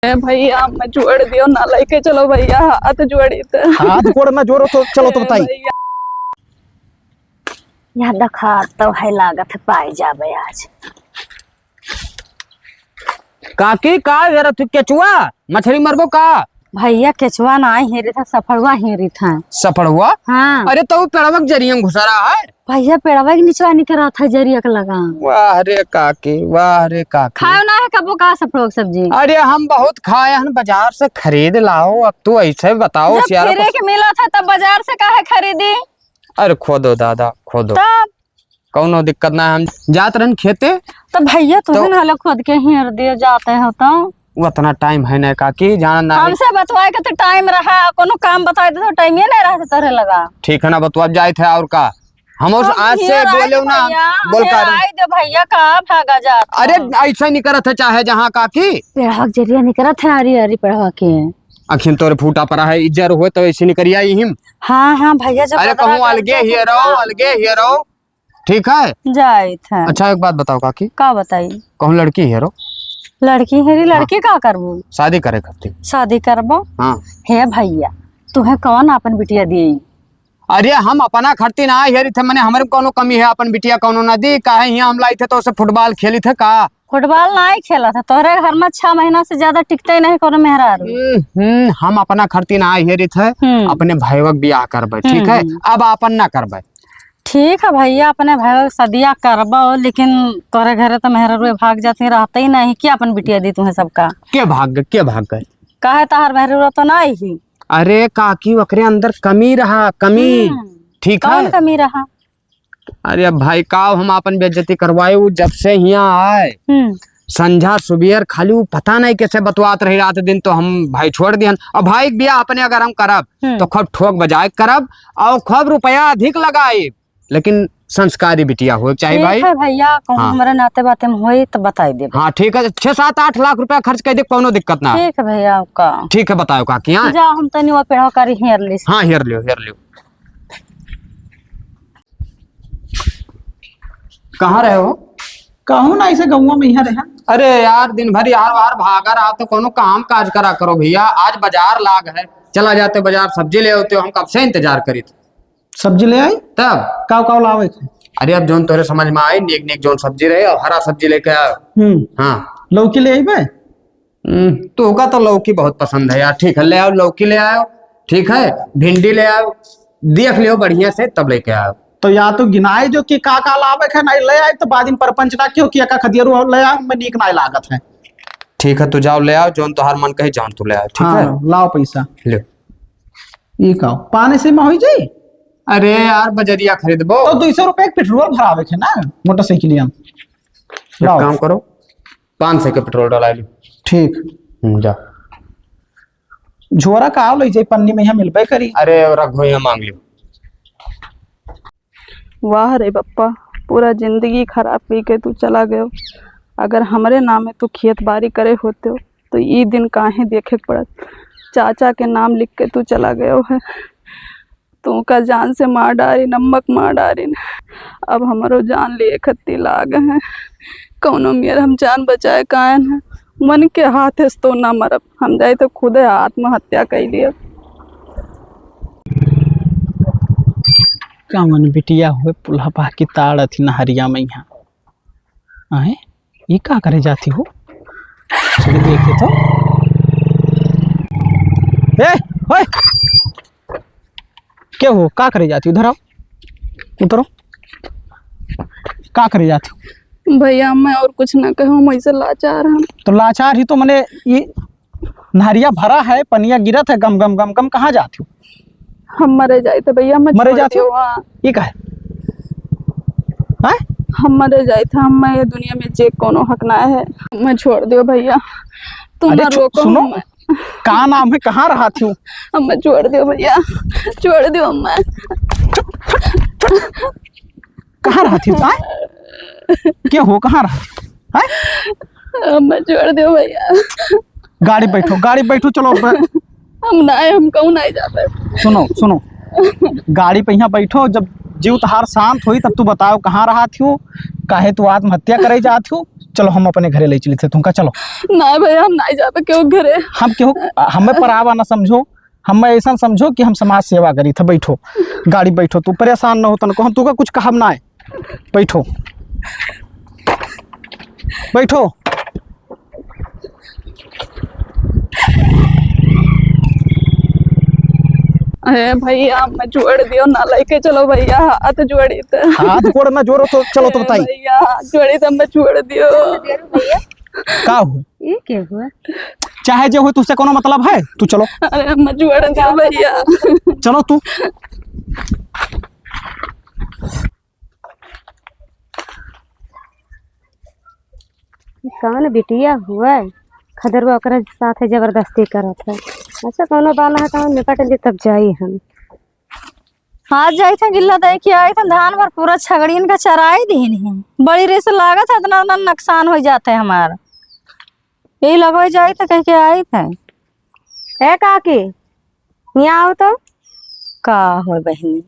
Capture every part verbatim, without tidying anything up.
ए भैया, हमें छोड़ दियो ना, लेके चलो भैया, हाथ जोड़ी त। हाथ गोड़ ना जोड़ो तो चलो तो ए बताई। भैया। या देखा तो है, लागत है पाई जाबे आज। काकी, का हेरत हू, केचुआ? मछरी मरबो का? भैया, केचुआ ना हेरित है, सफड़ुआ हेरित है। सफड़ुआ? हाँ। अरे, तो उ पेड़वा के जरिया में घुसा रहा है। भैया, पेड़वा के निचवा निकरत है, जरिया के लगा। वाह रे काकी, वाह रे काकी। खायो ना है कबो का सफड़ुआ के सब्जी? अरे, हम बहुत खाए हन, बाजार से खरीद लाओ। अब तू ऐसे बताओ, जब सियारा फिरे को के मिला था, तब बाजार से काहे खरीदी? अरे, खोदो दादा, खोदो। तब कौनो दिक्कत ना है, हम जात रहन खेते। तो भैया, तू तो भी ना लो, खुद के हेर दिए जाते हो तो। वो इतना टाइम है ना काकी, जाना ना है। हमसे बतवाए के तो टाइम रहा, कोनो काम बताए दे तो टाइम ही नहीं रहा तोरे लगा। ठीक है ना, बतवा जाए थे और का। हम उस हम आज से हियर आए बोले दे ना, भैया, बोल का हियर रे? आए दे भैया, का भागा जात अरे, हो? ऐसा नहीं करत है चाहे जहाँ काकी। पेड़वा के जरिया निकरत है, आरी आरी पेड़वा के। अखिन तोरे फूटा पड़ा है, इज्जर हुए तो ऐसे निकरिया ही हम। हाँ, हाँ भैया, जब अरे, पता कहूँ लग अलगे गया हियर तो आओ, का? अलगे हियर आओ। ठीक है? जाइत है। अच्छा, एक बात बताओ काकी। का बताई? कहूँ लड़की हेरो? लड़की हेरी, हाँ। लड़की का करबू? शादी करे खातिर। शादी करबो? हाँ। हे भैया, तुहे कौन आपन बिटिया दी? अरे, हम अपना खर्ची ना हेरी थे, मने हमरे में कौनो कमी है, अपन बिटिया कौनो ना दी, काहे हियाँ हम लाई थे तो उसे फुटबॉल खेली थे का? फुटबॉल ना ही खेला था, तोहरे घर में छह महीना से ज्यादा टिकते ही नहीं कोनो मेहरारू। हम्म, हम्म, हम अपना खर्ची ना हेरी थे, हम्म। अपने भाईवा के बियाह करबे, ठीक हम्म, है? हम्म। अब आपन ना करबे। ठीक है भैया, अपने भाई के सदिया करबो, लेकिन तोरे घरे तो मेहरारू भाग जाती, रहते ही नहीं कि अपन बिटिया दी तुम्हें सबका। के भाग गए, के भाग गए? काहे तहार मेहरारू तो ना आई ही? अरे काकी, ओकरे अंदर कमी रहा, कमी। हम्म, ठीक कौन है? कमी रहा? अरे अब भाई का हम आपन बेइज्जती करवाए, उ जब से हियाँ आए, हम्म। संझा सुबेर खाली उ पता नहीं कैसे बतवात रही रात दिन, तो हम भाई छोड़ दिहन। और भाई के बियाह अपने अगर हम करब, हम्म। तो खूब ठोक बजाए करब और खूब रुपया अधिक लगाए, लेकिन संस्कारी बिटिया हो चाहे ठीक भाई। है भैया, कहूँ हाँ। हमारे नाते बाते में होई तो बताई देबे। हाँ, ठीक है, छह, सात, आठ लाख रुपया खर्च कर दे, कोनो दिक्कत ना। ठीक है भैया, का? ठीक है, बताओ काकी, हाँ? जा, हम तनी वो पेड़वा करी हेर ली। हाँ, हेर लियो, हेर लियो। कहाँ रहे हो? कहूँ ना, ऐसे गौवा में यहाँ रहे। अरे यार, दिन भर यार वार भागा रहा तो कोनो काम काज करा करो भैया। आज बाजार लाग है, चला जाते बाजार, सब्जी ले आते हो, हम कब से इंतजार करी थे। सब्जी ले आई? तब? काव काव लावे थे? अरे अब जौन तोरे समझ में आई, नीक नीक जौन सब्जी रहे और हरा सब्जी लेके आयो। हम्म। हाँ। लौकी ले आई बे? हम्म, तोहका तो लौकी बहुत पसंद है यार। ठीक है, ले आओ, लौकी ले आओ, ठीक है, भिंडी ले आओ, देख लियो बढ़िया से, तब लेके आओ। तो या तो गिनाए जो कि का का लावे के है, नहीं ले आए तो बाद में परपंच ना क्यों कि एका खदियरू ले आओ, मैं नीक ना लागत है। ठीक है, तू जाओ ले आओ, जौन तोहार मन कहे जौन तू ले आओ, ठीक है? हाँ, लाओ पैसा। ले। ये का? पाने से में होई जाई? अरे यार, बजरिया खरीदबो। तो दो सौ रुपए के पेट्रोल भरावे के ना मोटरसाइकिलिया में। एक लाओ। काम करो, पाँच सौ के पेट्रोल डला ली। ठीक। हम्म, जा। झोरा का ले जाई, पन्नी में यहाँ मिलबे करी। अरे, रखो, यहाँ मांग लियो। वाह रे बप्पा, पूरा जिंदगी खराब कई के तू चला गयो। अगर हमरे नामे तू खेत बारी करे होते हो, तो ई दिन काहे देखे के पड़त। चाचा के नाम लिख के तू चला गयो है। तू का जान से मार डारी, नमक मार डारी। अब हमरो जान लिए खत्ती लाग है। कौनो मेर हम जान बचाए कायन है। मन के हाथ से तो ना मरब। हम जाई तो खुदे आत्महत्या कई लिया। कवन बिटिया हुए पुलहपा की ताड़ अथी नहरिया में यहाँ। आए, ई का करे जाती हो? चली देखे तो। ए, ओए! के हो, का करे जाती हो? उधर आओ, उतरो। का करे जाती हो? भैया, मैं और कुछ ना कहूँ, हम ऐसे लाचार हैं। तो लाचार ही तो मने, ई नहरिया भरा है, पनिया गिरत है, गम गम गम गम, कहाँ जाती हो? हम मरे जाइत है भैया, मैं मरे छोड़ जाती हो? दियो, हाँ। ई का है? हैं? हम मरे जाइत है, हम, मैं ये दुनिया में जे कोनो हक ना है, मैं छोड़ दियो भैया, तू अरे ना छु-, रोको सुनो, हमें। का नाम है, कहाँ रहत हो? हमें छोड़ दियो भैया, छोड़ दियो हमें। कहाँ रहत हो, हैं? के हो, कहाँ रहत हो, हैं? हमें छोड़ दियो भैया। गाड़ी बैठो, गाड़ी बैठो, चलो अब। हम ना आए, हम कहूँ नहीं जाते। सुनो, सुनो, गाड़ी पे यहाँ बैठो, जब जीव तहार शांत होई तब तू बताओ कहाँ रहत हो, काहे तू आत्महत्या करे जात हो। चलो, हम अपने घरे ले चली थे तुमका, चलो। ना भैया, हम नाहीं जाबे केहू घरे। हम केहू, हमें परावा ना समझो, हमें ऐसा समझो कि हम समाज सेवा करी थे। बैठो, गाड़ी बैठो, तू परेशान ना हो तनको, हम तुमका कुछ कहब ना है। बैठो, बैठो। अरे भैया, मैं छोड़ दियो ना, लेके चलो भैया, हाथ जोड़ी थे। हाथ गोड़ ना जोड़ो तो चलो तो अरे बताई। भैया, हाथ जोड़ी थे, मैं छोड़ दियो। भैया, का हो? ये क्या हुआ? चाहे जो हो, तुझसे कोनो मतलब है, तू चलो। अरे, मैं छोड़ दियो भैया। चलो तू। ई कौन बिटिया हुआ? खदेरुआ ओकरे साथे जबरदस्ती करत है। अच्छा, कौनो बाना है तो हम निपट ली, तब जाई हम। आज जाई थे गिल्ला दे के आई थे, धान भर पूरा छगड़ियन का चराई दीन है। बड़ी रिस लागत है, इतना, इतना नुकसान हो जाते हमार। यही लगवे जाई थे, कह के आई थे। ए काकी, हियाँ आओ तो। का हो बहिनी?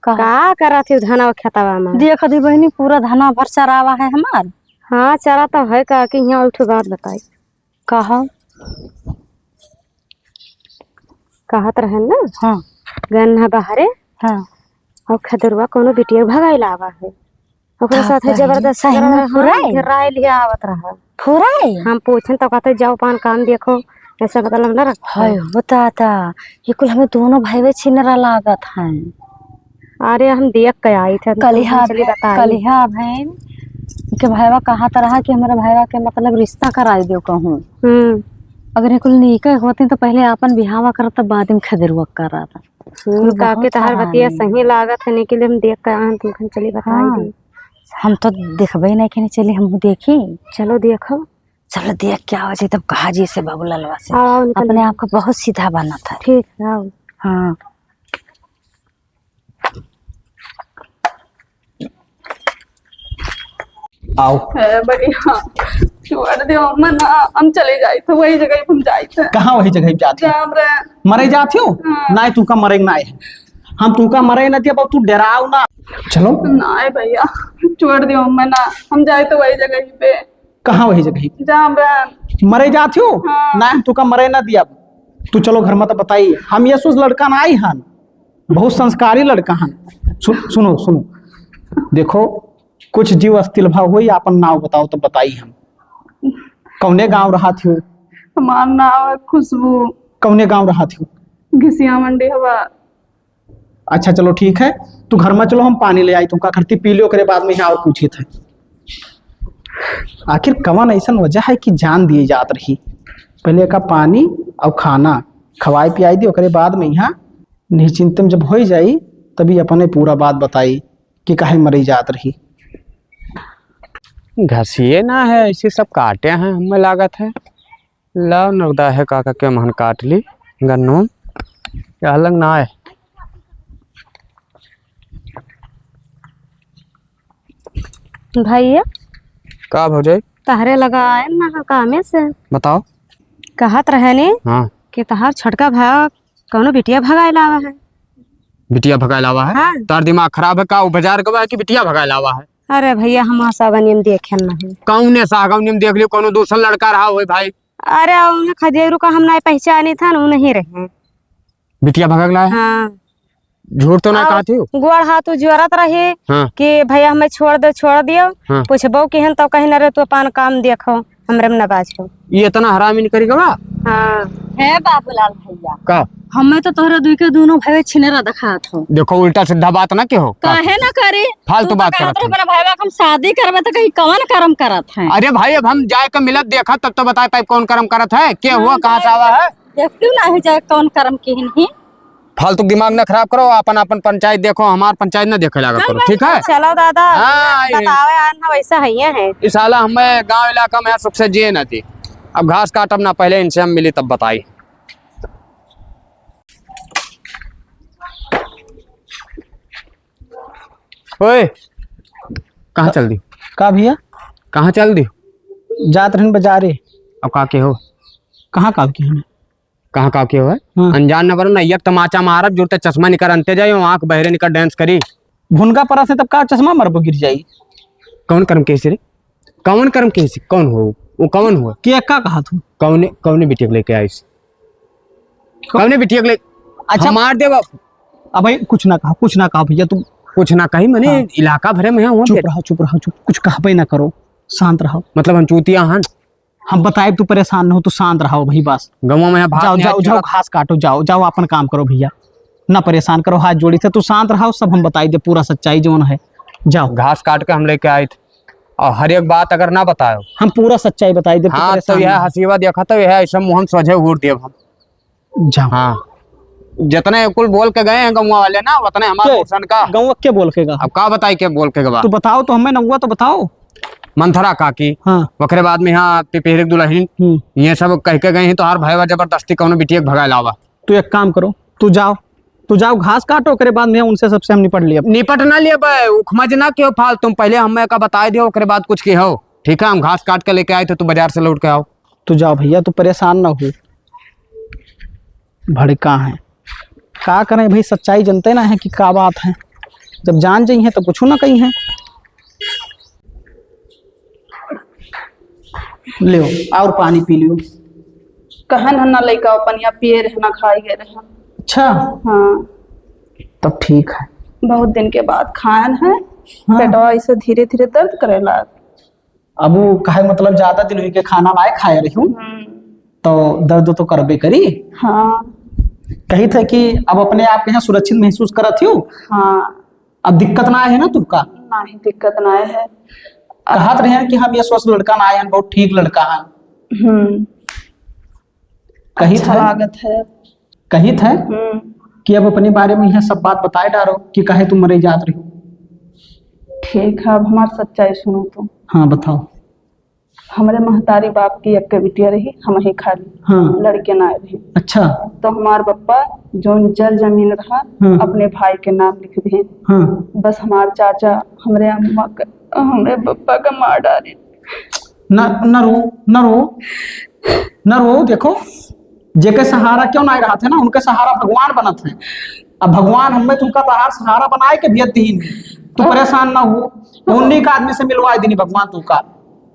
का? का करत हो धनवा खेतवा में? देख दी बहिनी, पूरा धनवा भर चरावा है हमार। हाँ, चरा तो है काकी, हियाँ एक ठो बात बताई। कहा? कहत रहन ना? हाँ। गन्ना बहरे? हाँ। और खदेरुआ कोनो बिटिया भगाई लावा है। ओकरे का साथे बहिनी, जबरदस्ती सही करत में रहा, फुराई? घेराई लिया आवत रहा। फुराई? हम पूछन तो कहते, "जाओ अपन काम देखो, ऐसा मतलब ना रखो।" हाय हो दादा, ये कुल हमें दोनों भाई छिनरा लागत हैं। अरे, हम देख के आई थे, तो कलिहा तुम चली बहन, बताई। कलिहा बहन के भाईवा कहत रहा कि हमारे भाईवा के मतलब रिश्ता कराई दो कहूँ। हम्म। अगर ये कुल नीके होती तो पहले आपन बिहावा करत, तब बाद में खदेरुआ करत। हम्म, कुल काकी बहुत तहार बतिया सही लागत है, लेकिन हम देख के आन, तुमखन चली बताई हाँ। दी। हम तो देखबे नहीं कहीं, चली हमहू देखी। चलो देखो। चलो देख क्या हो जाए, तब कहा जी से बाबू लालवा से। आओ, आओ, निकल अपने जाओ। आप को बहुत सीधा बनत है। ठीक है, आओ। हाँ। आओ। है भैया, छोड़ दियो, हम ना, हम चले जाई थे, वही जगह हम जाई थे। कहाँ वही जगह जात हो? जाम रे। मरे जात हो? हाँ। नाहीं, तुमका मरे नाहीं है। हम तुमका मरे ना दिया, तू डराओ ना। चलो। नाहीं भैया, छोड़ दियो, हम ना, हम जाई थे वही जगह पे। कहाँ वही जगह? जाम रे। मरे जात हो? हाँ। नाहीं, तुमका मरे ना दिया। तू चलो घर में तो बताई, हम ये सोच लड़का नाहीं हन, बहुत संस्कारी लड़का हन। सु-, सुनो, सुनो, देखो, कुछ जीव अस्थिल भाव होई, आपन नाव बताओ तो बताई हम। कौने गांव रहत हो? हमार नाव है खुशबू। कौने गांव रहत हो? घिसिया मंडी हवा। अच्छा चलो ठीक है, तू घर में चलो, हम पानी ले आई तुमका खरती पी लो, ओकरे बाद में यहाँ और पूछित है। आखिर कवन ऐसन वजह है कि जान दिए जात रही? पहले का पानी और खाना खवाई पियाई दी, ओकरे बाद में यहाँ निश्चिंतम जब होई जाई, तभी अपने पूरा बात बताई कि काहे मरी जात रही। घसिए ना है, ऐसे सब काटे हैं, हमें लागत है। लाओ नरदा है काका के महन काट ली गन्नू, यह लग ना आए। भैया। का भौजाई? तहरे लगा आए ना कामे से। बताओ। कहत रहे ने हाँ। कि तहार छोटका भाई कौनो बिटिया भगाए लावा है। बिटिया भगाए लावा है? हाँ। तार दिमाग खराब है का? वो बाजार गवा है कि बिटिया भगाए लावा है? अरे भैया, हम सागनियम देखे नहीं। कौने सागनियम देख लियो? कौनो दूसर लड़का रहा होई भाई। अरे, उन्हें खदेरू का हम नहीं पहचानी था ना, उन्हें रहे। बिटिया भगा के लाए? हाँ। झूठ तो ना हाँ, कहती हो? गोड़ हाथ जोरत रहे हाँ। कि भैया हमें छोड़ दो, छोड़ दियो। हाँ। पूछबो कि हन तो कहीं ना रे, तू अपन काम देखो, हमरे में ना बाजो। ये इतना हरामी निकल गवा? हाँ। हे बाबूलाल भैया। का? हमें तो तोहरे दुई के दोनों भाई छिनेरा दिखात हो। देखो, उल्टा सीधा बात ना कहो। काहे ना करे? फालतू तू तो बात कहत करत रहे है। अपना भाईवा के हम शादी करबे तो कहीं कवन करम करत है? अरे भाई, अब हम जाए के मिलत देखा तब तो बताए तब कौन करम करत है, के हुआ, हम कहाँ से जाए आवा है? देखती हूँ ना ही जाए कौन करम की नहीं। फालतू दिमाग ना खराब करो, अपन, अपन पंचायत देखो, हमार पंचायत ना देखे लागा चल करो, भाई, ठीक है? चलो दादा, हाँ, ये बतावे आन है, वैसा है, ये है। ई साला हमें गांव इलाका में सुख से जिए ना दी। अब घास काटब ना, पहले इनसे हम मिली तब बताई। ओए, कहाँ चल दी? का भैया? कहाँ चल दी? जात रहन बाजारे। अब का के हो? कहाँ का के हन? कहाँ का के हो है? हाँ। अनजान न बनो ना, एक तमाचा मारब, जुरते चश्मा निकर अंते जाए, आँख बहरे निकर dance करी। भुनका परा से तब का चश्मा मरबो गिर जाई। कौन करम के से रे? कौन कर्म के हिस्से? कौन हो? वो कौन हो? के का कहा तू? कौने, कौने बिटिया के लेके आइस? कौन? कौने बिटिया के ले-, अच्छा। हम मार देब। अब भाई, कुछ ना कहा, कुछ ना कहा भैया, तुम कुछ ना कही, मने हाँ। इलाका भरे में है, वहाँ चुप पे रहो, चुप रहो, चुप, कुछ कहबे ना करो, शांत रहो। मतलब हम चूतिया हन? हम बताइब, तू परेशान न हो, तू शांत रहो भाई, बस। गौवा में है, बात जाओ, नहीं जाओ, अच्छी जाओ, बात। घास काटो, जाओ, जाओ, अपन काम करो भैया, ना परेशान करो, हाथ जोड़ी से, तू शांत रहो, सब हम बताई दे पूरा सच्चाई जौन है, जाओ। घास काट के हम लेके आए थे, और हर एक बात अगर ना बतायो। हम पूरा सच्चाई बताई दे, तू हाँ, तो परेशान यह ना हो। हसीवा देखा तो यह ऐसा मुँह हम सोझे घूर देब हम। जाओ। हाँ, जितने कुल बोल के गए हैं गौवा वाले ना, उतने हमारे के? नुकसान का। गौवा के बोल के गा? अब का बताई के बोल के गवा? तू बताओ तो, हमें नौवा तो बताओ। मंथरा काकी। हाँ। ओकरे बाद में यहाँ पिपहरी के दुल्हन, हम्म। ये सब कह के गए हैं, तोहार भाईवा जबरदस्ती कौनो बिटिया के भगाए लावा। तू एक काम करो, तू जाओ, तू जाओ घास काटो, ओकरे बाद में उनसे सबसे हम निपट लिया। निपट ना लिया बे, उखमज ना क्यों फालतू, पहले हमें का बताए दियो, ओकरे बाद कुछ की हो, ठीक है? हम घास काट के लेके आए थे, तू बाजार से लौट के आओ। तू जाओ भैया, तू परेशान ना हो। भड़का है। का करें भाई, सच्चाई जनते ना है कि का बात है। जब जान जइहैं तो कुछ ना कहिहैं। लियो, और पानी पी लियो। कहन है ना लइका, पनिया पिए रहे ना खाए गए रहे। अच्छा। हाँ। तब ठीक है। बहुत दिन के बाद खायन है। हाँ। पेटवा ऐसे धीरे धीरे दर्द करे लाग। अब वो काहे, मतलब, ज्यादा दिन हुई के खाना नाय खाए रही हूँ, हम्म। तो दर्द तो करबे करी। हाँ। कही थे कि अब अपने आप के यहाँ सुरक्षित महसूस करत हूँ। हाँ। अब दिक्कत ना है ना तुमका? नहीं, दिक्कत ना है। कहत रहे हैं कि हम ये स्वस्थ लड़का ना आए हैं, बहुत ठीक लड़का है। हम्म। कही अच्छा थे, लागत है। कही थे हम्म। कि अब अपने बारे में यह सब बात बताए डारो कि काहे तुम मरे जात रही। ठीक है, अब हमार सच्चाई सुनो तुम। हाँ, बताओ। हमरे महतारी बाप की एक बिटिया रही, हम ही खाली हाँ। लड़के ना रही। अच्छा। तो हमार बप्पा जौन जर जमीन रहा, हाँ। अपने भाई के नाम लिख दिए। हाँ। बस हमार चाचा हमरे अम्मा का, हमरे बप्पा का मार डाले। न, न रो, न रो, न रो। देखो, जेके सहारा क्यों ना रहत है ना, उनके सहारा भगवान बनत है। अब भगवान हमें तुमका तहार सहारा बनाए के भेज दीन। तू हाँ। परेशान ना हो, उन्हीं का आदमी से मिलवाए दीनी भगवान तुमका।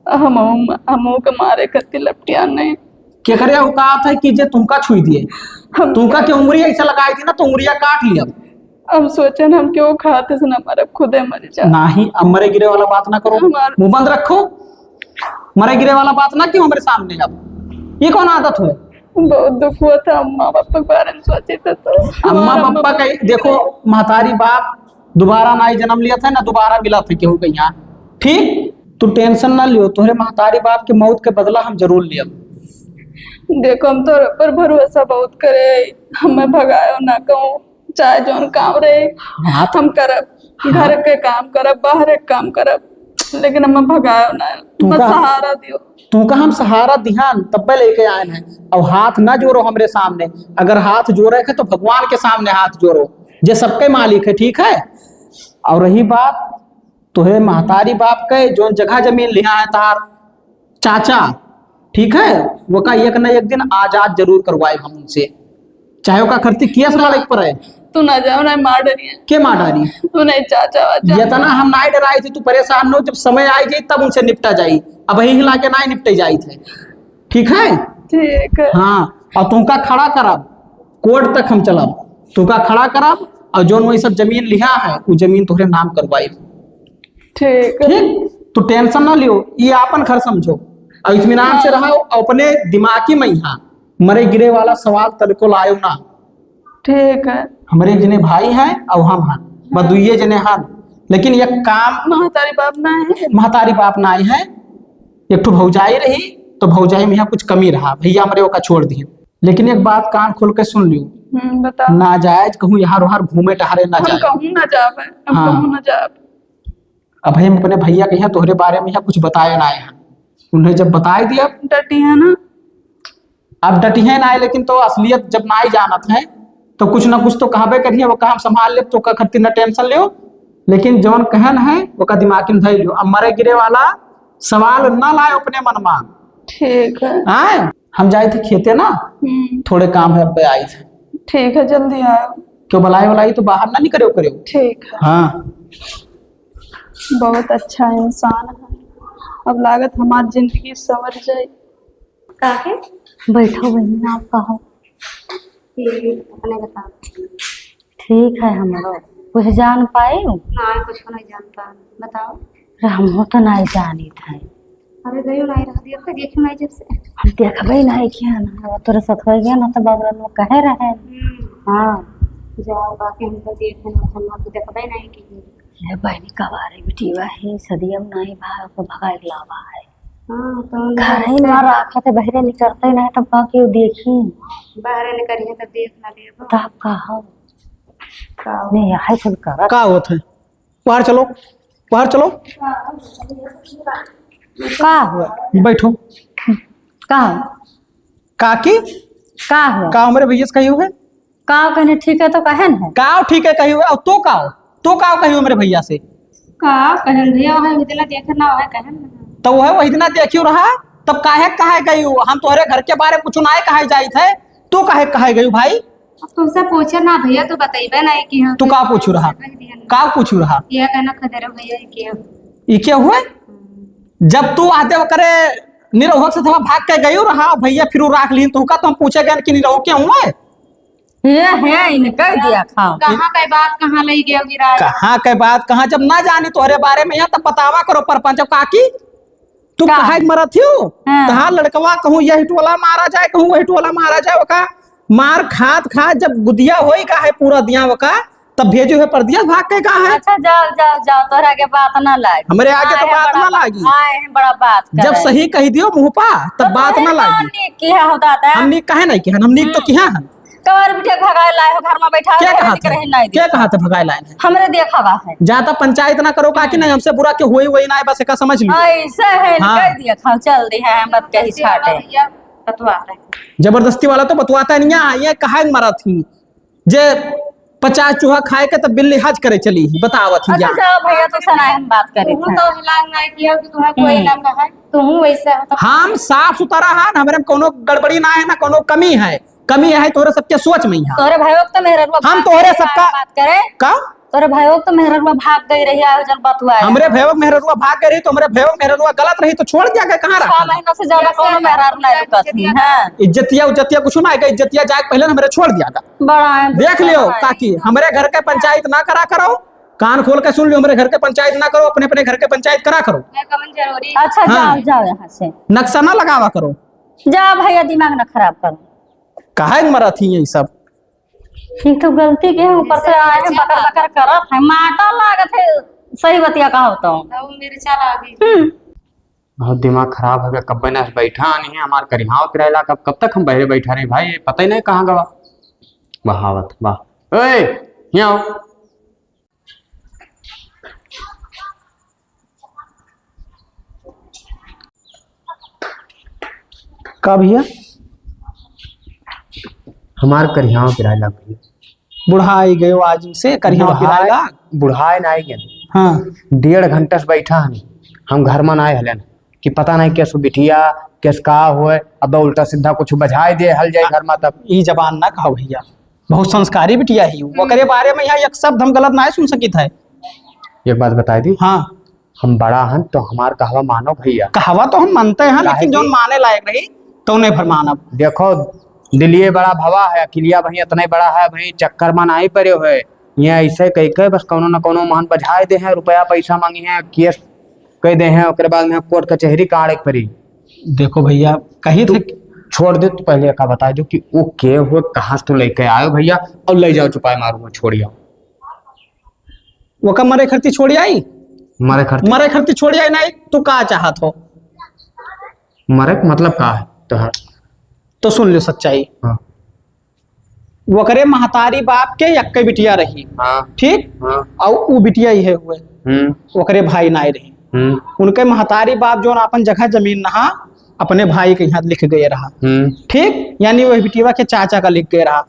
हम, हम, हमहू के मारे खातिर लपटिया नहीं। केकरे औकात है कि जे तुमका छुई दिए? हम तुमका के उंगली ऐसे लगाई दी ना तो उंगलिया काट लिया। हम सोचन हम क्यों खाते से ना मरब, खुदे मर जा। नाही, अब मरे गिरे वाला बात ना करो, हमार मुंह बंद रखो। मरे गिरे वाला बात ना क्यों हमरे सामने अब? ये कौन आदत है? बहुत दुख हुआ था, अम्मा पापा के बारे में सोचे थे तो। अम्मा हमार अम्मा पापा का, देखो, महतारी बाप दोबारा ना ही जन्म लिया था, ना दोबारा मिला था केहू के यहाँ। ठीक, तू tension ना लियो, तोहरे महतारी बाप के मौत के बदला हम जरूर लियब। देखो, हम तोहरे पर भरोसा बहुत करे, हमें भगायो ना कहूँ, चाहे जौन काम रहे, हाँ, तो हम करब, हाँ। घर के काम करब, बाहर के काम करब, लेकिन हमें भगायो ना, तू बस का, सहारा दियो। तू का हम सहारा दिहान, तब्बे लेके आए हैं। और हाथ ना जोरो हमरे सामने, अगर हाथ जोरे के तो भगवान के सामने हाथ जोरो, जे सबके मालिक है, ठीक है? और रही बात तोहे महतारी बाप के, जौन जगह जमीन लिहा है तार चाचा, ठीक है, वका एक न एक दिन आजाद जरूर करवाए हम उनसे, चाहे ओका खरती केस लड़े के पड़े। तू ना जाओ, ना मार डरिए। के मार डारी? तू नहीं चाचा वाचा। इतना हम नाई डराई थे, तू परेशान न हो, जब समय आई जाई तब उनसे निपटा जाई, अब यही हिला के नाई निपटे जाई थे, ठीक है? ठीक है। हाँ, और तुमका खड़ा करब, कोर्ट तक हम चलब, तुमका खड़ा करब और जौन वही सब जमीन लिहा है, वो जमीन तोहरे नाम करवाई। ठीक है। ठीक, तू tension ना लियो, ये आपन घर समझो और इत्मीनान से हाँ। रहो, और अपने दिमागी में यहाँ मरे गिरे वाला सवाल तनिको लायो ना। ठीक है। हमरे जने भाई हैं और हम हैं, बस हाँ। दुइये जने हैं, लेकिन एक काम महतारी बाप ना है। महतारी बाप ना है, एक ठो भौजाई रही तो भौजाई में यहाँ कुछ कमी रहा, भैया हमरे ओका छोड़ दिए, लेकिन एक बात कान खोल के सुन लियो, हम्म, बताओ। नाजायज कहूँ यहाँ रोहार घूमे टहरे ना हम जाए। कहूँ ना जावे, हम हाँ। कहूँ ना जावे। अब हम अपने भैया के यहाँ तोहरे बारे में यहाँ कुछ बताए ना आए हैं। उन्हें जब बताए दिया डटी है ना। अब डटी है ना आए, लेकिन तो असलियत जब ना ही जानत है तो कुछ ना कुछ तो कहबे करिए, वो काम संभाल ले तो का खातिर ना tension लियो, लेकिन जौन कहन है वो का दिमाग में धर लियो। अब मरे गिरे वाला सवाल ना लाए अपने मन में। ठीक है। आए, हम जाए थे खेते ना, हम्म। थोड़े काम है, अब आए थे। ठीक है, जल्दी आयो। क्यों बुलाए वाला ही तो बाहर ना निकले करो। ठीक है। हाँ। बहुत अच्छा इंसान है। अब लागत हमार जिंदगी संवर जाई। काहे? बैठो बहिनी, आप कहो। ठीक, अपने बताओ। ठीक है हमरो। कुछ जान पाए हो? ना, कुछ नहीं जान पाए। बताओ। अरे, हमहू तो नहीं जानित है। अरे, गयो नहीं रह दिया, देखियो नहीं जब से। हम देखबे नहीं किया ना, वो तोरे साथ हो गया ना, तो बगल में कहे रहे। हम्म। हाँ। जाओ, बाकी हम तो देखे ना, हम तो देखबे नहीं किया। ए बहिनी, कवारे बिटिया है, सदिया में नाही भा, ओके भगाए के लावा है। हाँ, तो घर ही ना राखत है, बहरे निकरते नहीं, तब का केहू देखी? बहरे निकरिहे, तब देख ना लेबो। तब का हो? का हो? नहीं, यही कुल करत। का होत है? बाहर चलो, बाहर चलो। का हुआ? बैठो। का हो? काकी? का हुआ? का हमरे भैया से कहियो है? काव कहने ठीक है तो कहन है। काव ठीक है कही हुआ, और तो काव, तो काव कही हुआ मेरे भैया से। काव कहन भैया, वहाँ इतना देखे ना, वहाँ कहन। तो वह, वह इतना देखियो रहा, तब काहे, काहे गई हो? हम तोहरे घर के बारे में कुछ ना कहे जाइत है, तू काहे, काहे गई हो भाई? अब तुमसे पूछे ना भैया, तू बतइबे नहीं कि हम तू का पूछू रहा? कह दिया ना। का पूछू रहा? ये कहना खदेरो भैया, ये क्या? ये क्या हुआ? हम्म। जब तू आते वकरे निरहुआ से थवा भाग के गई रहा, भैया फिर राख लीन, तो का तो हम पूछे गए कि निरहुआ क्या हुआ है? ये है, इन्हें कह दिया खाओ। कहाँ के बात कहाँ ले गया गिरा? कहाँ के बात कहाँ? जब ना जानी तोहरे बारे में यहाँ, तब बतावा करो परपंच। अब काकी, तू का? काहे के मरत हियो? हाँ। तहार लड़कवा कहूँ यही टोला मारा जाए, कहूँ वही टोला मारा जाए, ओका मार खात खात जब गुदिया होई का है पूरा दिया ओका, तब भेजो है परदेस भाग के का है? अच्छा, जाओ, जाओ, जाओ, तोहरा के बात ना लागी। हमरे आगे तो आए हैं बात बड़ा ना बा-, लागी। आए हैं बड़ा बात जब करे। सही कही दियो मुँह पा, तब तो बात तोहरे ना लागी। कौन नीक किया हो दादा? हम नीक काहे नहीं किहन? हम नीक तो हम्म। किहा हन। कवर बिटिया के भगाए लाए हो, घर में बैठा के रहे, कहा निक था? रहे नहीं के देता। कहा था भगाए लाए हैं? हमरे देखा बा है। ज्यादा पंचायत ना करो काकी, हम्म। नहीं हमसे बुरा के होई वही ना है, बस एका समझ लियो। ऐसे है, हाँ। कह दिया खाओ, चल दी है, हम बात कही छाटे। भैया, बतवाता है। जबरदस्ती वाला तो बतवाता नहीं है, ये काहे मरत ही? जे पचास चूहा खाए के तब बिल्ली हज करे चली ही, बतावत ही अच्छा, जा। जाओ भैया, तो सुनाए हम बात करी तुहूँ था। तो हिलान ना किया कि तुहैं कोई हम्म। ना कहे, तुहूँ वैसे हो तो हम साफ सुथरा है, हमरे में कोनो गड़बड़ी ना है, ना कोनो कमी है। कमी है तोहरे सबके सोच में ही है। तोहरे भाइयों के तो मेहररुआ हम भाग तोहरे गई रही, सबका बात करे। का? तोहरे भाइयों के तो मेहररुआ भाग गई रही, आयो जल बतुआ है। हमरे भाइयों के मेहररुआ भाग गई रही, तो हमरे भाइयों के मेहररुआ गलत रही तो छोड़ दिया गया, कहाँ छह रखा? महीना से ज्यादा जैसे कोनो मेहरारू नहीं रुकत ही, हाँ। इज्जतिया उज्जतिया कुछ ना आएगा, इज्जतिया जाए पहले हमरे छोड़ दिया गया। बड़ा है, देख लियो बड़ा है। काकी, हमरे घर के पंचायत ना करा करो, कान खोल के सुन लियो, हमरे घर के पंचायत ना करो, अपने अपने घर के पंचायत करा करो। मैं कमन जरूरी है। अच्छा, हाँ। जाओ, जाओ यहाँ से। नक्शा ना लगावा करो। जा भैया, दिमाग ना खराब करो। काहे के मरत ही ये सब? ये तो गलती के ऊपर से आए हैं, बकर बकर करत है, माटा लागत है, सही बतिया कहो तो। अब मिर्चा लागी। हम्म। बहुत दिमाग खराब हो गया, कब ना बैठा नहीं है, हमार करिहाव किराए ला, कब, कब तक हम बहरे बैठा रहे भाई, ये पता ही नहीं कहाँ गवा। वाह, आवत, वाह। ओए, यहाँ आओ। का भैया? हमार करिहाव किराए ला भैया। बुढ़ाई गयो आज से, करिहाव बुढ़ाए, किराए ला? बुढ़ाए ना आई गए। हाँ। डेढ़ घंटा से बैठा हन, हम घर में ना आए हलन कि पता नहीं कैसो बिटिया, कैस का होए, अब उल्टा सीधा कुछ बजाए दे हल जाए घर में तब। ई जबान ना कहो भैया, बहुत संस्कारी बिटिया ही। हम्म। ओकरे बारे में यहाँ एक शब्द हम गलत ना सुन सकित है। एक बात बताई दी। हाँ। हम बड़ा हन तो हमार कहवा मानो भैया। कहवा तो हम मानते हैं, काहे लेकिन कि जौन माने लायक रही, तौने भर मानब। देखो, दिलिये बड़ा भवा है, अकिलिया वहीं इतने बड़ा है, वहीं चक्कर में नहीं पड़े हुए। ये ऐसे कह के बस कौनो न कौनो मान बझाए दे हैं, रुपया पैसा मांगी हैं, केस कह दे हैं, ओकरे बाद में कोर्ट कचहरी काढ़े के पड़ी। देखो भैया, कही तू थे कि छोड़ दे, तू पहले का बता दो कि वो के हो, कहाँ से तू लेके आयो भैया, और ले जाओ चुपाए मारूंगा, छोड़िया। ओका मरे खरती छोड़ी आई? मरे खरती? मरे खरती छोड़ी आई नहीं, तू का चाहत हो? मरे के मतलब का है तोहार? तो सुन लो सच्चाई। हाँ। ओकरे महतारी बाप के यक्के बिटिया रही। हाँ। ठीक? हाँ। और उ बिटिया इहे हुए। हम्म। ओकरे भाई नाय रही। हम्म। उनके महतारी बाप जौन आपन जगह जमीन नहा अपने भाई के यहाँ लिख गए रहा। हम्म। ठीक? यानी वही बिटिया के चाचा का लिख गए रहा।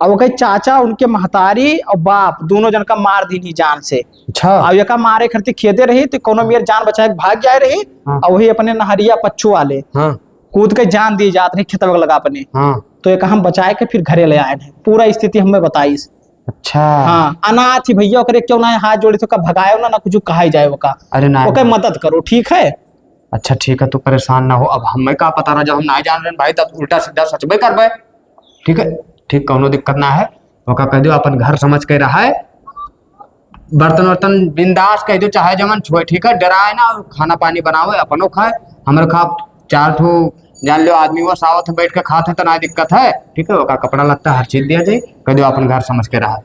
अब ओके चाचा, उनके महतारी और बाप दोनों जन का मार दीन ही जान से। अच्छा। अब एका मारे खरती खेदे रही तो कोनो मेर जान बचाए के भाग जाए रही। हाँ। और वही अपने नहरिया पच्चू वाले हाँ। कूद के जान दी जात रही खेतवा के लगा अपने। हाँ। तो एका हम बचाए के फिर घरे ले आए हैं। पूरा स्थिति हमें बताइस। अच्छा। हाँ, अनाथ ही भैया, ओकरे क्यों ना हाथ जोड़ी तो का भगाए ना, ना कुछ कहा ही जाए ओका। अरे ना, ओके ना। मदद करो, ठीक है? अच्छा ठीक है, तू परेशान ना हो। अब हमें का पता रहा, जब हम ना जान रहे भाई, तब उल्टा सीधा सचबे करबे। ठीक है, ठीक, कौनो दिक्कत ना है। ओका कह दियो अपन घर समझ के रहा है, बर्तन वर्तन बिंदास कह दियो, चाहे जमन छुए, ठीक है, डराए ना, और खाना पानी बनावे, अपनो खाए, हमरे खा चार ठो जान लो आदमी वो सावत बैठ के खात है तो ना दिक्कत है। ठीक है, ओका कपड़ा लत्ता हर चीज दिया जाए, कह दियो अपन घर समझ के रहा।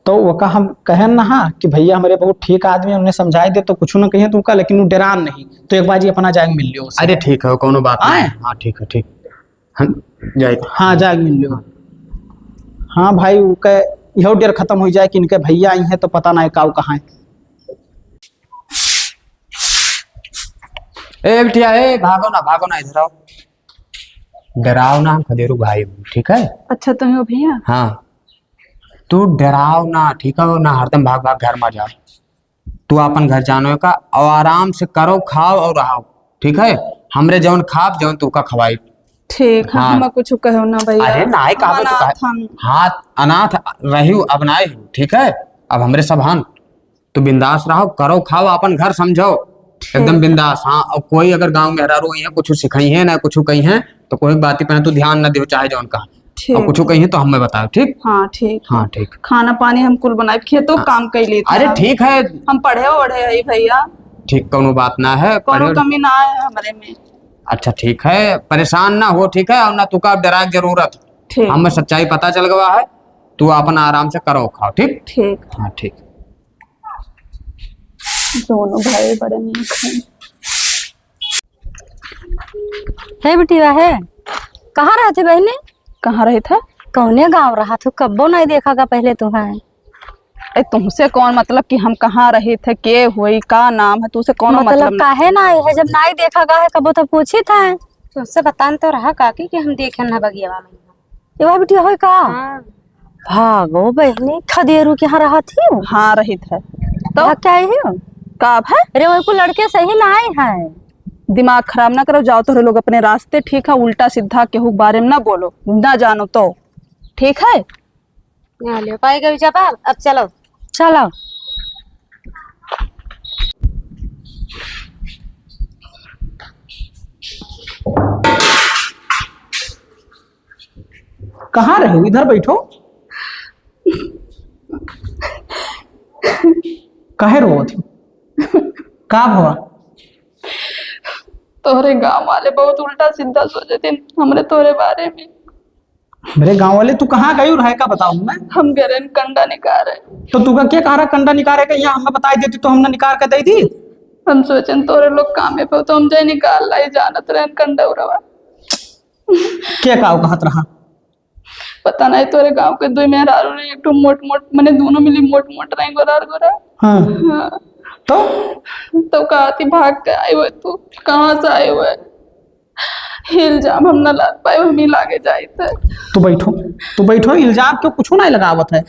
तो ओका हम कहन ना हा कि भैया हमरे बहुत ठीक आदमी, उन्हें समझाई दे तो कुछ ना कहिए तू का, लेकिन वो डरान नहीं, तो एक बार जी अपना जाके मिल लियो उससे। अरे ठीक है, कौनो बात नहीं। आए? हाँ ठीक है, ठीक। हम जाए। हाँ, जाके मिल लियो। हाँ भाई, उनके इहो डर खत्म हो जाए कि इनके भैया आई हैं तो पता ना है काऊ कहाँ है। ए बिटिया, ए भागो ना, भागो ना, इधर आओ। डराओ ना, हम खदेरू भाई हूँ, ठीक है? अच्छा, तुम हो भैया? हाँ, तू डराओ ना, ठीक है? ना हरदम भाग भाग घर में जाओ। तू अपन घर जानो का, और आराम से करो, खाओ और रहो, ठीक है? हमरे जौन खाब, जौन तू का खवाई। ठीक है, हाँ। हम कुछ कहो ना भैया। अरे नाय, हम कहा तो अनाथ कहा। हन। हाँ, अनाथ रही, अब नाय हो, ठीक है? अब हमरे सब हन। तू बिंदास रहो, करो, खाओ, अपन घर समझो, ठीक एकदम है। बिंदास। हाँ, और कोई अगर गाँव में मेहरारू हुई है, कुछ सिखाई है ना, कुछ कही है, तो कोई बात पे ना तू ध्यान ना दियो, चाहे जौन कहा। ठीक और कुछ है। कही तो हमें बताओ, ठीक? हाँ, ठीक है। हाँ, ठीक। खाना पानी हम कुल बनाए, खेतों हाँ। काम कर लेते अरे, हैं। ठीक है। हम पढ़े ओढ़े है भैया। ठीक, कौनो बात ना है, कौनो पढ़े कमी ना है हमरे में। अच्छा, ठीक है, परेशान ना हो, ठीक है, और ना तुका डरा के जरूरत। ठीक। हमें सच्चाई पता चल गवा है, तू अपन आराम से करो, खाओ, ठीक? ठीक। हाँ, ठीक। दोनों भाई बड़े नीक हैं। हे बिटिया, हे, कहाँ रहत ही बहिनी? कहाँ रहित है? कौने गाँव रहत हो? कब्बो नहीं देखा का पहले तुहैं। ए, तुमसे कौन मतलब कि हम कहाँ रहित है, के होई, का नाम है, तुमसे कौन मतलब मतलब ना? काहे ना आए है? जब नहीं देखा का है, कब्बो तो पूछित है। तुमसे बतान तो रहा काकी कि हम देखे ना बगियावा में। ये वह बिटिया होई का? हाँ। भागो बहिनी, खदेरू के यहाँ रहत ही? हाँ, रहित है। तो? यहाँ क्या आई हो? का अब है? अरे, वही को लड़के सही ना आए हैं। दिमाग खराब ना करो, जाओ तोहरे लोग अपने रास्ते, ठीक है? उल्टा सीधा केहू के बारे में ना बोलो, ना जानो तो, ठीक है? ना ले पाएगा जवाब, अब चलो। चलो। कहाँ रहे हो? इधर बैठो। काहे रोवत हो? का भवा? तोहरे गांव वाले बहुत उल्टा सीधा सोचत हैं हमरे तोहरे बारे में। हमरे गांव वाले, तू कहाँ गई रहे का बताओ मैं? हम गए रहन कंडा निकारे। तो तू का क्या कहा रहा कंडा निकारे का? यहाँ हमें बताई देती तो हमने निकार के दे दी। हम सोचन तोहरे लोग कामे पे हो तो हम जाए निकाल लाई, जानत रहन कंडा उरवा। क्या काव कहत रहा? पता नहीं, तोरे गांव के दुई मेहरारू रही, एक ठो मोट मोट, मने दोनों मिली मोट मोट रही, गोरार गोरार। हाँ। हाँ। तो? तो कहती, "भाग के आए हुए तू, कहाँ से आए हुए?" इल्जाम हम ना लाद पाए, हम ही लागे जाइत है। तू बैठो, तू बैठो, इल्जाम क्यों कुछ नहीं लगावत है?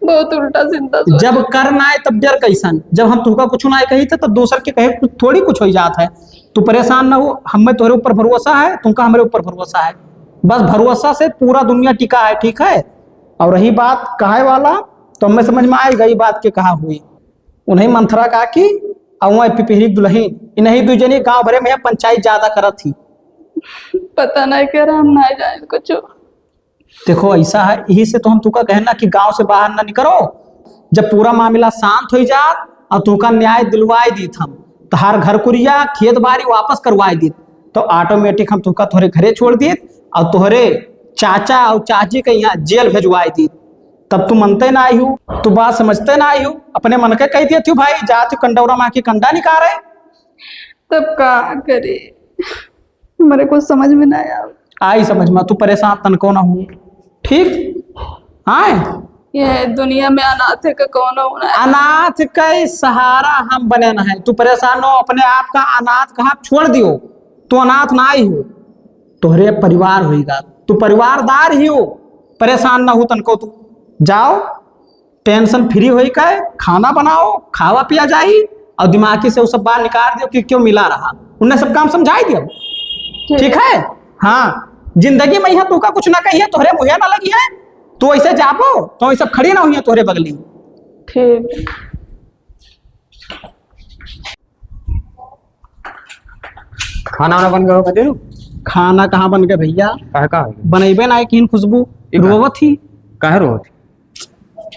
बहुत उल्टा सीधा सोच। जब कर ना आए तब डर कैसन? जब हम तुमका कुछ ना कही थे तो दूसर के कहे कुछ थोड़ी कुछ हो जात है। तू परेशान ना हो, हमें तोहरे ऊपर भरोसा है, तुमका हमरे ऊपर भरोसा है। बस भरोसा से पूरा दुनिया टिका है, ठीक है? और रही बात कहे वाला, तो हमें समझ में आएगा ये बात के कहा हुई। उन्हें मंथरा काकी और वह पिपहिरी दुल्हन, इन्हीं दू जनी गांव भरे में पंचायत ज्यादा करत ही। पता नहीं कह रहा, हम नहीं जाने कुछ। देखो, ऐसा है, यही से तो हम तुका कहना कि गांव से बाहर ना निकरो। जब पूरा मामला शांत हो जात और तुका न्याय दिलवाई दीत हम, तोहार घर कुरिया, खेत बाड़ी वापस करवाई दीत, तो automatic हम तुका तोहरे घरे छोड़ दीत और तोहरे चाचा और चाची के यहाँ जेल भेजवाई दीत। तब तू मनते ना आई हो, तू बात समझते ना आई हो, अपने मन के कह दिए थी, "भाई, जा तू कंडौरा माँ की कंडा निकारे।" तब का करे? मेरे को समझ में ना आया। आई समझ में, तू परेशान तनको ना हो, ठीक? हाँ? ये दुनिया में अनाथ है का कौनो ना है। अनाथ का सहारा हम बने ना है। तू परेशान हो, अपने आप का अनाथ कहा छोड़ दियो। तू अनाथ ना ही हो, तोहरे परिवार होइगा, तू परिवारदार ही हो। परेशान ना हो तनको, तू जाओ, tension free होई के खाना बनाओ, खावा पिया जाई और दिमागी से वो सब बात निकाल दियो कि क्यों मिला रहा, उन्हें सब काम समझाई दियो। ठीक। ठीक है? हाँ, जिंदगी में यहाँ तू का कुछ ना कहिए, तोहरे मुँहे ना लगी है, तू ऐसे जाबो तो ये सब खड़ी ना हुई है तोहरे बगली। ठीक। खाना वाना बन गयो, खदेरू? खाना कहाँ बन गए भइया? काहे, का हो गया? बनइबे नाहीं किहिन खुशबू, ई का? रोवत ही। काहे रोवत ही?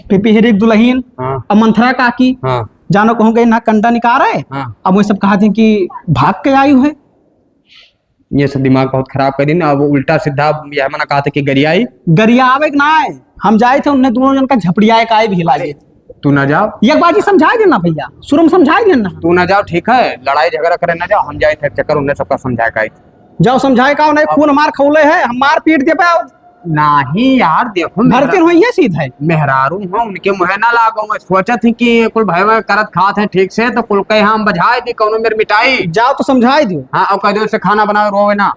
पिपिहरी क दुलहिन, हाँ। अब मंथरा काकी, हाँ। जानो कहूँ गइन ना कंडा निकारे, हाँ। अब वही सब कहत हीं कि भाग के आइउ है। ये सब दिमाग बहुत खराब करिन। अब उल्टा सीधा यह मना कहत है कि गरियाई। गरियावे के नाहीं, हम जाइत है उन्हें दुनों जन का झपड़ियाए का आए भी लागे। तू ना जाओ। एक बार जी समझाइ देना भइया, शुरू में समझाइ देना। तू ना जाओ, ठीक है, लड़ाई झगड़ा करे ना जाओ, हम जाइत है चक्कर उन्हें सबका समझाए का आए। जाओ समझाए का, नहीं खून मार खौले है, हम मार पीट दे पाओ। नहीं यार, देखो भरते मेहरा-, होइए सीधे। मेहरारू हो, उनके मुँहे ना लागो, मैं सोचत ही कि कुल भय करत खात है ठीक से, तो कुल कहे हम बझाए दी, कौनो मेर मिटाई। जाओ तो समझाइ दियो। हाँ, और कह दो से खाना बनाओ, रोवे ना।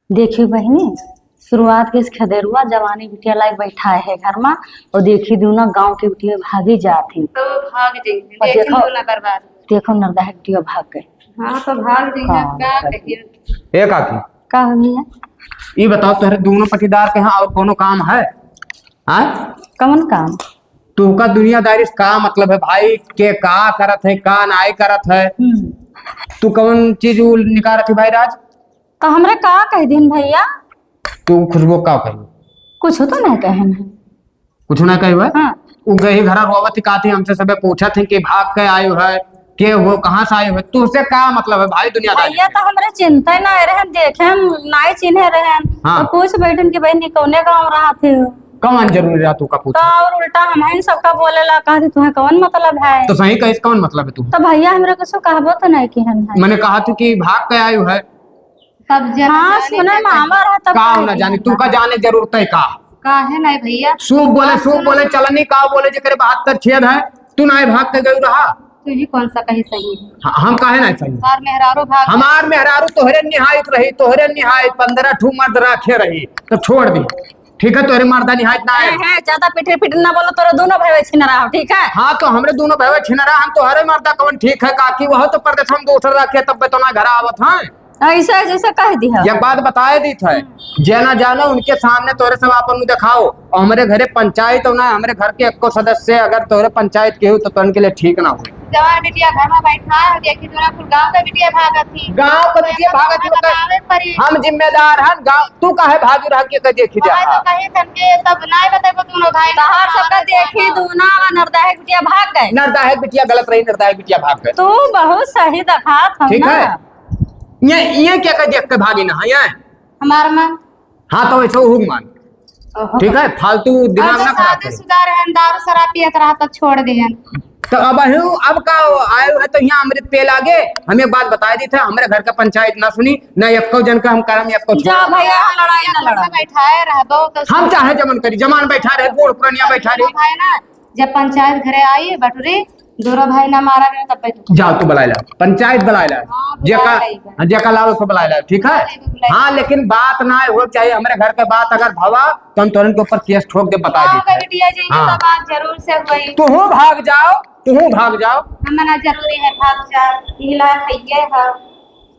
देखियो बहिनी, शुरुआत के इस खदेरुआ जवानी बिटिया लायक बैठा है घर मा, और देखी दूना गाँव के बिटिया भागी जात ही। तो भाग जाइए, और देखी देखो, दूना बर्बाद। देखो नरदहा बिटिया भाग गए। हाँ, तो भाग जाइए, हाँ, का कहिए? ए काकी, का हो गया? ई बताओ, तोहरे दोनों पटीदार के यहाँ और कोनो काम है? हाँ? कौन काम? तुहका दुनियादारी से का मतलब है भाई? के का करत है, का नाई करत है? हम्म। तू कौन चीज उ निकारत है भाई राज? तो हमरे का कह दिन भइया? तू खुशबू का कही? कुछ तो नहीं कहन है। कुछ ना कही हुआ? हाँ। उ गई घरा रोवत ही, कहती हमसे सबे पूछत है कि भाग के आयो है, के हो, कहाँ से आयो है, तुझसे का मतलब है भाई दुनियादारी भइया से? तो हमरे चिंता ही ना रहे, हम देखे, हम नाई चिन्हे रहे, हाँ। तो पूछ बैठन कि बहिनी कौने गाँव रहत है? कौन जरूरी रहा तू का पूछ? तो और उल्टा हम ही सबका बोले ला, कहती तुम्हें कौन मतलब है? तो सही कहिस, कौन मतलब है तू? तो भइया हमरे कुछ कहबो तो नहीं कि हम है। मैंने कहा तू कि भाग के आयो है, तब जाने हाँ, जाने सुने क्या मामा कहे। रहा तब का कहे ना कि जाने, हम तू का जाने जरूरत है का? काहे नहीं भइया? सूप बोले, आप सूप सुनो। बोले, चलनी का बोले, जेकरे बहत्तर छेद है, तू ना भाग के गई रहा। तू ही कौन सा कहीं सही है? हाँ, हम काहे ना सही? और मेहरारू भाग हमार मेहरारू तोहरे निहायत रही, तोहरे निहायत पन्द्रह ठू मर्द राखे रही, तो छोड़ दी। ठीक है, तोहरे मर्दा निहायत ना आए। है, है, ज्यादा पिटर पिटर ना बोलो, तोरे दोनों भाई छिन रहा हो, ठीक है? हाँ, तो हमरे दोनों भाई छिन रहा, हम तोहरे मर्दा कौन ठीक है, काकी वह तो परदेस हम दोसर राखे, तब तो ना घर आवत हैं। ऐसा जैसे कह दिया। एक बात बताए दी थे, हम्म। जे ना जानो उनके सामने तोरे सब आपन मुँह देखाओ। और हमरे घरे पंचायत हो ना, हमरे घर के एको सदस्य अगर तोरे पंचायत के हो तो तोहन के लिए ठीक ना हो। जवान बिटिया घर में बैठा है, देखी तोरा कुल गाँव का बिटिया भागत थी। गाँव का तो बिटिया भागत थी, बतावे परी। हम जिम्मेदार हन, गाँव, तू काहे भागी रह के, के देखी जा? भाई तो कहे तन के तब नाय बताए दोनों भाई। तहार सबका देखी दूना, नरदाहे बिटिया भाग गए। नरदाहे बिटिया गलत रही, नरदाहे बिटिया भाग गए। तू बहुत सही देखात हम ठीक ना। है। ये, ये क्या कह देख के भागी ना, ये? हमार माँ। हाँ, तो ऐसे हुक मान। ओहो। ठीक है, फालतू दिमाग अब ना खराब करो। शादीशुदा रहन, दारू शराब पियत रहा, तब छोड़ दिहन। तो अब हूँ, अब का आयो है तो यहाँ अमृत पिए लागे। हम एक बात बताए दी थे, हमरे घर का पंचायत ना सुनी, ना एको जन का हम करम, एको जा छोड़। भैया, यहाँ लड़ाई ना लड़ा। बैठाए रह दो तो हम चाहे जमन करी, जमान बैठा रहे, बूढ़ पुरनिया बैठा रही। भाई ना, जब पंचायत घरे आई बटुरी, दोनों भाई ना मारा गया, तब पे तू जाओ, तू बुलाए ला, पंचायत बुलाए ला, हाँ, जेका, बुलाए ला। हाँ, जेका लाओ, उसको बुलाए ला, ठीक है? बुलाए ला, बुलाए ला। हाँ, लेकिन बात ना हो चाहिए, हमरे घर के बात अगर भवा, तो हम तोरन के ऊपर केस ठोक दे, बता हाँ, दी। बिटिया जी, ये हाँ। तो बात जरूर से हुई। तू हूँ भाग जाओ, तू हूँ भाग जाओ। हम ना जरूरी है, भाग जा, इला है, ये है।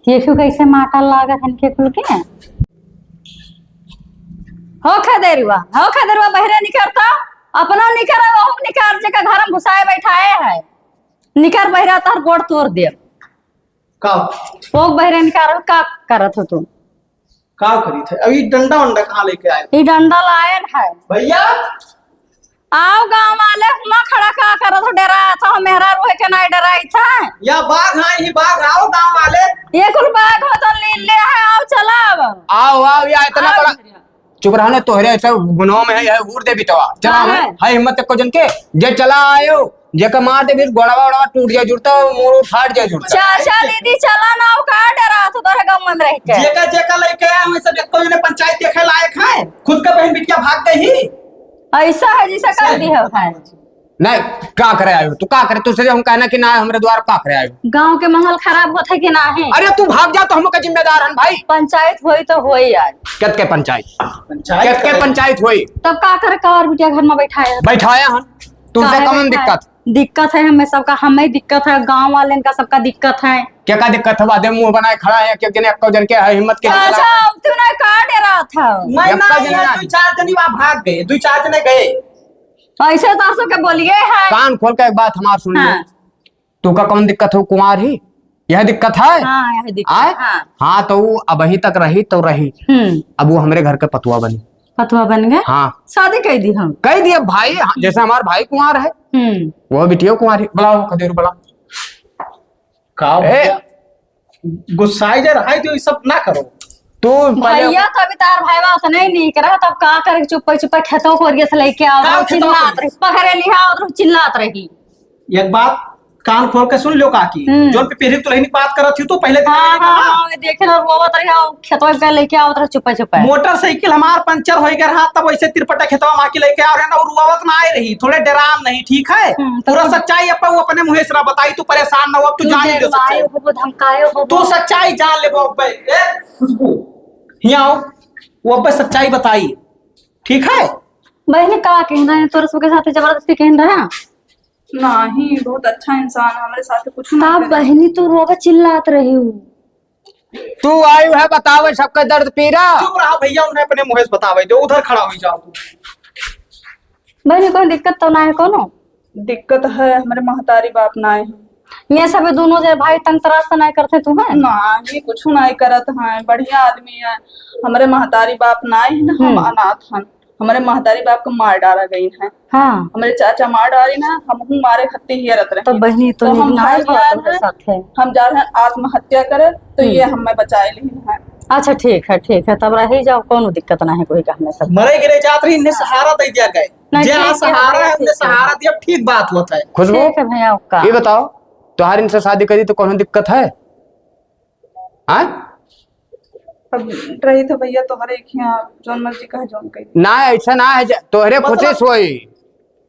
देखियो कैसे माटा लागत है इनके कुल के। हो खदेरुआ, हो खदेरुआ, बहरे निकर तो, अपनो निकर, वहू निकर, जेका घर में घुसाए बैठाए है। निकर बहरा, तोहर गोड़ तोड़ देब। का? पोक बहरे निकर, का करत हो तू? का करी थे? अभी डंडा वंडा कहाँ लेके आए? ई डंडा लायल है। भैया! आओ गाँव वाले, हुआँ खड़ा का करत हो, डरात हो, मेहरारू है के नाहीं डराइत है? या बाघ है, ही बाघ, आओ गाँव वाले। ये कुल बाघ हो तो लीले है, आओ चला अब। आओ, आओ, या इतना आओ बड़ा भैया। चुप रहो ना, तोहरे ऐसे गुनाह में है, यह उड़ दे बिटवा। चला हाँ। है, है हिम्मत एको जन के, जे चला आयो, जेका मार दे फिर गोड़वा ओड़वा टूट जाए जुड़ता, मुंह फाट जाए जुड़ता। चाचा दीदी चला ना, आओ का डरात हो तोहरे गाँव में रह के? जेका, जेका लेके आए हैं, सब एको जने पंचायत देखे लायक है, खुद का बहन बिटिया भाग गई ही। ऐसा है जैसे कर दी हो भाई। नहीं, का करे आयो? तू का करे? तुझसे हम कहना कि ना, हमरे द्वार का करे आयो? गाँव के माहौल खराब होत है कि ना है? अरे तू भाग जा तो हम का जिम्मेदार हन भाई। पंचायत होई तो होई आज। केतके पंचायत? पंचायत केतके करे। पंचायत होई? तब का करे, का और बिटिया घर में बैठाया? बैठाया हन। तुमसे काहे कमन बैठाया? दिक्कत? दिक्कत है हमें सबका, हमें दिक्कत है, गाँव वाले का सबका दिक्कत है। क्या का दिक्कत है? वादे मुंह बनाए खड़ा है, क्यों जने एक्को जन के है हिम्मत के अच्छा, तू ना का डरा था? मैं ना, एक्को जन ये ना। दो चार जनी वहाँ भाग गए, दो चार जने गए। ऐसे तो सबके बोलिए है। कान खोल के एक बात हमार सुन ले। हाँ। तू का कौन दिक्कत हो, कुंवार ही? यह दिक्कत है? हाँ, यह दिक्कत, आय? हाँ। हाँ, तो वो अबहीं तक रही तो रही। हम्म। अब वो हमरे घर के पतोह बनी। पतोह बन गए? हाँ। शादी कइ दी हम? कइ दी अब भाई, हाँ, जैसे हमार भाई कुंवार है, हम्म। वो बिटियो कुंवारी। बुलाओ, खदेरू बुलाओ। का ए! भैया? गुस्साई जा रहा है तो ये सब ना करो। तू पहले भैया, तो अभी तार भाईवा उतने ही नीक रहा, तब का करे, चुप्पे चुप्पे खेतों को ओरिया से लेके आओ, का खेतों चिल्लात को? रही, पकड़े लिहा और चिल्लात रही। एक बात कान खोल के सुन लो काकी, हम्म। जोन पे पीढ़ी तो रहनी बात करत थी, तो पहले दिन हाँ, में हाँ, कहा। हाँ, मैं देखे ना, रोवत रही, खेतवा पे लेके आवत रहे चुप्पे चुप्पे। मोटरसाइकिल हमार पंचर होइ गया रहा, तब वैसे तिरपटा खेतवा में आके लेके आ रहे ना, और रोवत ना आए रही, थोड़े डराम नहीं, ठीक है? हम्म, तो पूरा तू सच्चाई अपन, वो अपने मुँहे से ना बताई, तू परेशान ना हो, अब तू तू जान ले डरवाए सच्चाई। हो, वो धमकाए हो, तू वो सच्चाई जान ले, वो अब ए, खुशबू, हियाँ आओ, वो अब सच्चाई बताई, ठीक है? बहनी, का कहना है, तोरे सबके साथ जबरदस्ती कहन रहा? नहीं, बहुत अच्छा इंसान है, हमरे साथ कुछ ना तब करे। बहनी, तू रोवा चिल्लात रही हूँ। तू आयु है बतावे सबके दर्द पीरा। चुप रहा भैया, उन्हें अपने मुँहे से बतावे दो, उधर खड़ा हुई जाओ तू। बहनी, कोई दिक्कत तो ना है कोनो? दिक्कत है, हमरे महतारी बाप ना है। ये सब दोनों जे भाई तंग तराज तो नहीं करते तुम्हें? ना, ये कुछ नहीं करत हैं, बढ़िया आदमी है। हमरे महतारी बाप ना है ना, हम हम्म। अनाथ हैं। हमरे महतारी बाप के मार डारा गई है। हाँ। हमरे चाचा मार डारी ना, हमहू मारे खत्ती हियरत रहे। तो बहनी, तो तो हम निगनाई भाग बात गया के है, साथ है। हम जा रहे हैं आत्महत्या करे, तो हम्म। ये हमें बचाए लेहिन है। अच्छा, ठीक है, ठीक है, तब रही जाओ, कोनो दिक्कत ना है कोई का, हमें सब। मरे गिरे जात रही, इन्हें हाँ। सहारा दे दिया गए। नहीं, जे ठीक है, सहारा है, ठीक उन्हें है। सहारा दिया, ठीक बात होता है। खुशबू, ठीक है भैया, ओका। ये बताओ, तोहार इनसे शादी करी तो कोनो दिक्कत है? हाँ? अब रही था भैया, तोहरे एक यहाँ जौन मर्जी कहे, जौन कही। ना, ऐसा ना है, ज-, तोहरे मतलब खुशी से होई।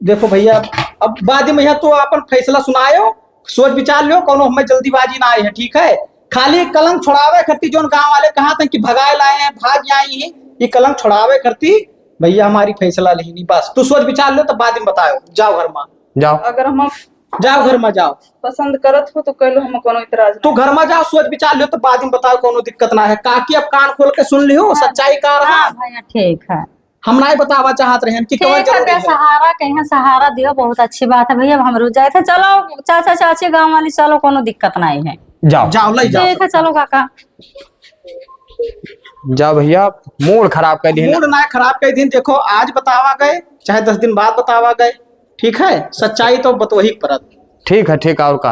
देखो भैया, अब बाद में यहाँ तो अपन फैसला सुनायो, सोच विचार लियो, कोनो हमें जल्दीबाजी ना आई है, ठीक है? खाली कलंक छोड़ावे खत्ती जौन गाँव वाले कहा थे कि भगाए लाए हैं, भाग आई हैं, ये कलंक छोड़ावे खत्ती भैया हमारी फैसला लेनी, बस। तू सोच विचार लियो, तब बाद में बतायो, जाओ घर में। जाओ। अगर हम जाओ घर में जाओ। पसंद करत हो तो कह लो, हम कोनो इतराज तू नहीं। घर में जाओ, सोच विचार लियो तो बाद में बताओ, कोनो दिक्कत ना है। काकी अब कान खोल के सुन लियो, हाँ। सच्चाई का रहा। हाँ भैया, ठीक है। हम नहीं बतावा चाहत रहे कि कौन ठीक है, जरूरी दे है। सहारा कहीं सहारा दियो, बहुत अच्छी बात है भैया। अब हम रुक जाए थे, चलो चाचा चाची गाँव वाली, चलो कोनो दिक्कत नहीं है। जाओ। जाओ, ले जाओ ठीक है, सबका। चलो काका। जाओ भैया, मूड खराब कर दिए ना। मूड ना खराब कर दिन। देखो, आज बतावा गए, चाहे दस दिन बाद बतावा गए, ठीक है, सच्चाई तो बतवही के परत। ठीक है, ठीक है, और का?